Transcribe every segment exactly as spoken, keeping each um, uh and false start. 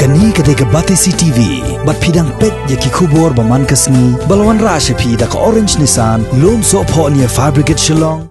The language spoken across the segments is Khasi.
Kane ka dei ka Batesi T V, bad phi dang peit ïa ki khubor ba man ka sngi, ba la wanrah sha phi da ka Orange Nissan, Lumsohphoh near Fire Brigade Shillong.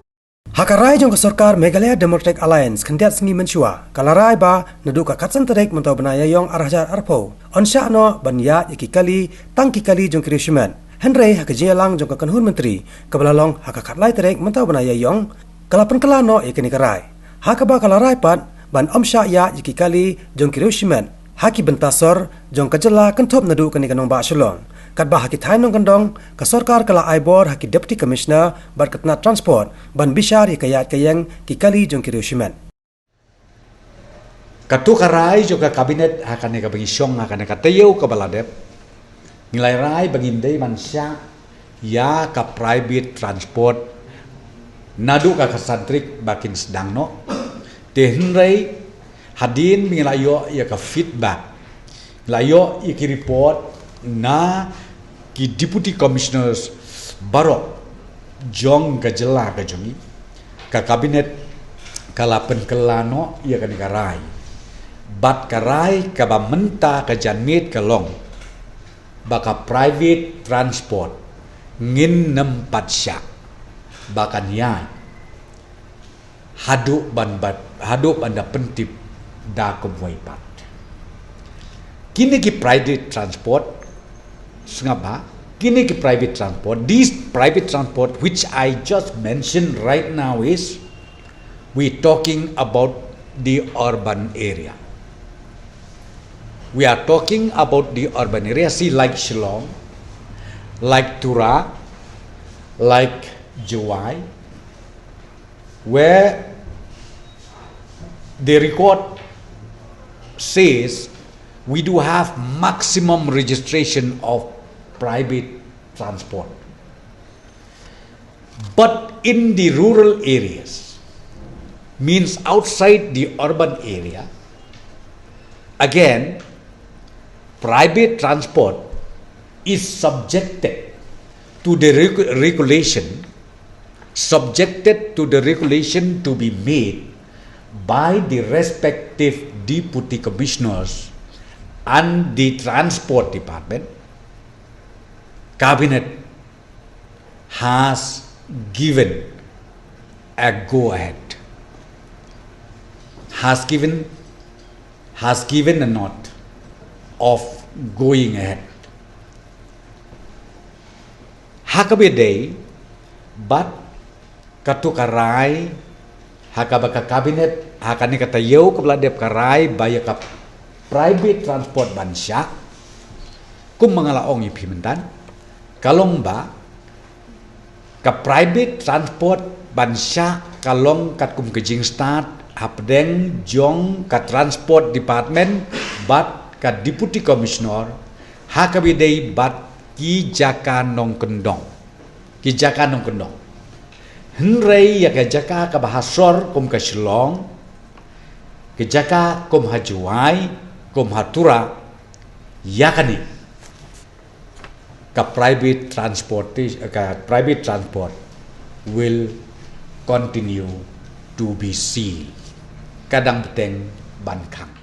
Ha ka rai jong ka sorkar Meghalaya Democratic Alliance khyndiat sngi mynshuwa, ka la rai ba naduh ka khatsan tarik mynta u bnai Ïaïong ar hajar arphew, yn shah noh ban ïaid ïa ki kali, tang ki kali jong ki riew shimet. Hynrei ha ka jingïalang jong ka kynhun myntri, kaba la long ha ka khatlai tarik mynta u bnai Ïaïong, ka la pynkylla noh ïa kane ka rai, ha kaba ka la rai pat ban ym shah ïaid ïa ki kali jong ki riew shimet ha ki bynta sor jong ka jylla, kynthup naduh kane ka nongbah Shillong. Katba ha ki thaiñ nongkyndong, ka sorkar ka la ai bor ha ki Deputy Commissioner bad ka tnat Transport ban bishar ïa ka ïaid ka ïeng ki kali jong ki riew shimet. Katto ka rai jong ka Cabinet ha kane kaba ngi shong ha kane ka taïew kaba la dep, ngi la rai ba ngim dei ban shah ïa ka private transport naduh ka khatsan tarik ba kin sdang noh. Te hynrei hadien ba ngi la ïoh ïa ka feedback, la ïoh ïa ki report na ki Deputy Commissioners baroh jong ka jylla ka jong ngi, ka Cabinet ka la pynkylla noh ïa kane ka rai. Bad ka rai kaba mynta ka janmiet ka long ba ka private transport ngin nym pat shah ba kan ïaid haduh ban bad, haduh ban da pyntip da kumwei pat. Kine ki private transport, sngap bha, kine ki private transport, these private transport which I just mentioned right now is, we talking about the urban area. We are talking about the urban area, see, like Shillong, like Tura, like Jowai, where the record says we do have maximum registration of private transport. But in the rural areas, means outside the urban area, again, private transport is subjected to the regu-, regulation, subjected to the regulation to be made by the respective deputy commissioners and the transport department. Cabinet has given a go ahead, has given, has given a nod of going ahead. Ha kaba ïadei bad katto ka rai ha kaba ka Cabinet ha kane ka taïew kaba la dep ka rai ba ïa ka private transport ban shah, kum ma nga la ong ïa phi mynta, ka long ba ka private transport ban shah ka long katkum ka jingstad hapdeng jong ka Transport Department bad ka Deputy Commissioner ha kaba ïadei bad ki jaka nongkyndong. Ki jaka nongkyndong. Hynrei ïa ka jaka kaba ha sor kum ka Shillong, ka jaka kum ha Jowai, kum ha Tura, ïa kane ka private transport, ka private transport will continue to be sealed. Ka dang bteng ban khang.